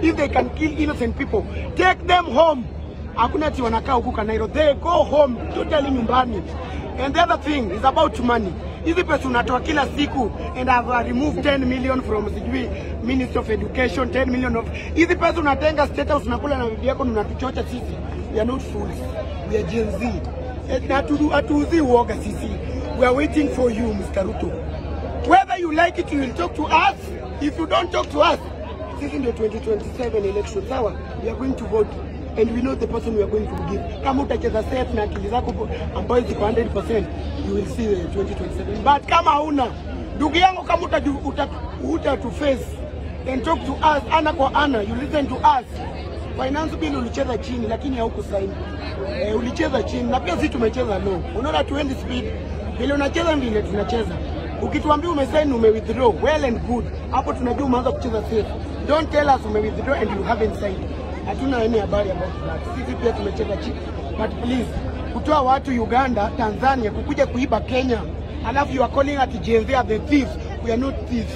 If they can kill innocent people, take them home. Hakuna ati wanakaa huku Kanairo, they go home totally nyumbani. And the other thing is about money. Hizi pesa unatoa kila siku, and I've removed 10 million from sijui Ministry of Education, 10 million of hizi pesa unatenga State House, unakula na bibi yako na unatuchocha sisi. We are not fools. We are Gen Z. Na hatuuzi uoga sisi. We are waiting for you, Mr. Ruto. Whether you like it, you will talk to us. If you don't talk to us, sisi ndio 2027 election, sawa? We are going to vote and we know the person we are going to give. Kama utacheza safe na akili zako ambayo ziko 100%, you will see the 2027. But kama huna, ndugu yangu, kama uta to face and talk to us ana kwa ana, you listen to us. Finance bill ulicheza chini lakini haukusaini. Ulicheza chini na pia sisi tumecheza low. Unaona tuendi speed. Vile unacheza vile tunacheza. Ukituambia umesign, ume withdraw, well and good. Hapo tunajua umeanza kucheza safe. Don't tell us ume withdraw and you haven't signed. Hatuna any habari about that. Sisi pia tumecheza chini. But please, kutoa watu Uganda, Tanzania kukuja kuiba Kenya, alafu you are calling at Gen Z are the thieves. We are not thieves.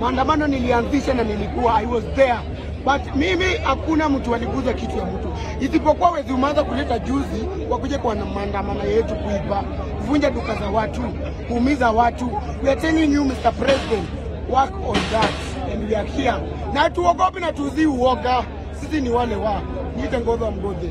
Maandamano nilianzisha na nilikuwa, I was there. But mimi hakuna mtu aliguza kitu ya mtu. Isipokuwa wezi umeanza kuleta juzi wakuja kwa maandamano yetu kuiba, kuvunja duka za watu, kuumiza watu. We are telling you, Mr. President, work on that and we are here. Na tuogopi na tuzi uoga. Sisi ni wale wa. Niite Ngodho Mgodhe.